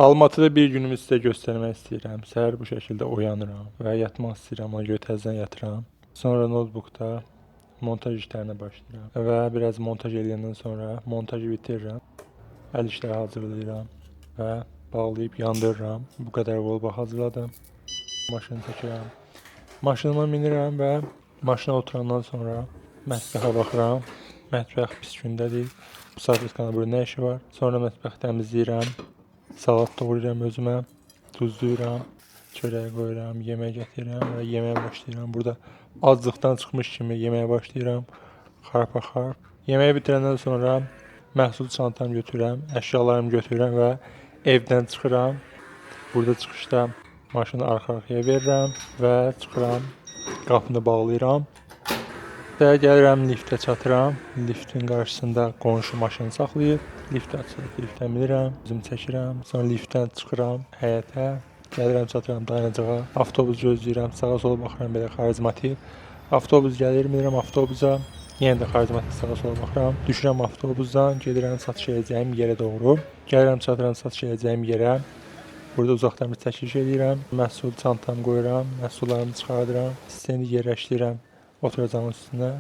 Almatıda bir günümü sizə göstərmək istəyirəm. Səhər bu şəkildə oyanıram və yatmaq istəyirəm, ona görə təzədən yatıram. Sonra notebookda montaj işlərinə başlayıram və biraz montaj eləyəndən sonra montajı bitirirəm. Əl işləri hazırlayıram və bağlayıb yandırıram. Bu qədər qolba hazırladım. Maşını çəkirəm. Maşınıma minirəm və maşına oturandan sonra mətbəxə baxıram. Mətbəx pis gündədir. Bu salfetkanın burada nə işi var? Sonra mətbəx təmizləyirəm. Salat doğrayıram özümə, duzluyuram, çörək qoyuram, yemək gətirirəm və yeməyə başlayıram. Burada aclıqdan çıxmış kimi yeməyə başlayıram. Xarpa-xarp. Yeməyi bitirəndən sonra məhsul çantamı götürürəm, əşyalarımı götürürəm və evdən çıxıram. Burada çıxışda maşını arxa-arxaya verirəm və çıxıram, qapını bağlayıram. Və gəlirəm liftə çatıram. Liftin qarşısında qonşu maşını saxlayıb. Lift açılır, liftə minirəm, özüm çəkirəm. Sonra liftdən çıxıram həyətə. Gəlirəm çatıram dayanacağa. Avtobus gözləyirəm, sağa sola baxıram belə xarizmatik. Avtobus gəlir, minirəm avtobusa. Yenə də xarizmatik sağa sola baxıram. Düşürəm avtobusdan, gedirəm satış edəcəyim yerə doğru. Gəlirəm çatıram satış edəcəyim yerə. Burada uzaqdan bir çəkiliş eləyirəm. Məhsul çantamı qoyuram, məhsullarımı çıxardıram, stendi yerləşdirirəm oturacağın üstünə.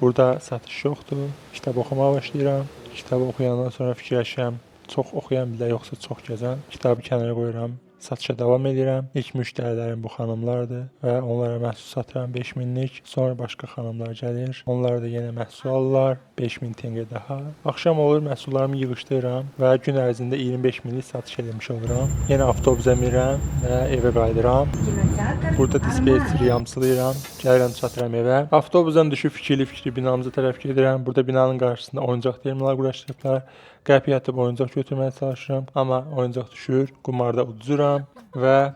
Burada satış yoxdur. Kitab oxumağa başlayıram. Kitabı oxuyandan sonra fikirləşirəm, çox oxuyan bilər yoxsa çox gəzən. Kitabı kənara qoyuram. Satışa davam edirəm. İlk müştərilərim bu xanımlardır və onlara məhsul satıram 5000-lik. Sonra başqa xanımlar gəlir. Onlar da yenə məhsul alırlar 5000 tenge daha. Axşam olur, məhsullarımı yığışdırıram və gün ərzində 25 minlik satış eləmiş oluram. Yenə avtobusa minirəm və evə qayıdıram. Кинотеатр Burada «Армавир». dispetçeri yamsılayıram. Gəlirəm, çatıram evə. Avtobusdan düşüb fikirli-fikirli binamıza tərəf gedirəm. Burada binanın qarşısında oyuncaq terminalı quraşdırıblar. Qəpik atıb oyuncaq götürməyə çalışıram, amma oyuncaq düşür. Qumarda uduzuram və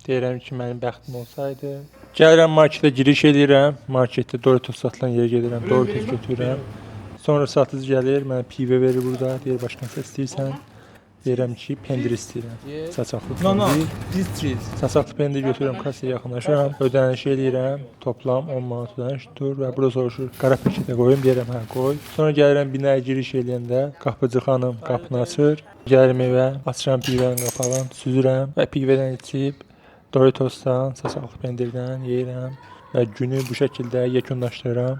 deyirəm ki, mənim bəxtim olsaydı. Gəlirəm marketə giriş eləyirəm. Marketdə Doritos satılan yerə gedirəm, Doritos götürürəm. Sonra satıcı gəlir, mənə pivə verir burada. Deyir, başqa nəsə istəyirsən? Deyirəm ki, pendir istəyirəm. Saçaqlı No, no, pendir. this cheese. Saçaqlı pendir götürürəm, kassaya yaxınlaşıram, ödəniş eləyirəm, toplam 10 manat ödəniş tutur və burada soruşur, qara paketə qoyum, deyirəm hə qoy. Sonra gəlirəm binaya giriş eləyəndə qapıcı xanım qapını açır, gəlirəm evə, açıram pivənin qapağını, süzürəm və pivədən içib Doritosdan, saçaqlı pendirdən yeyirəm və günü bu şəkildə yekunlaşdırıram.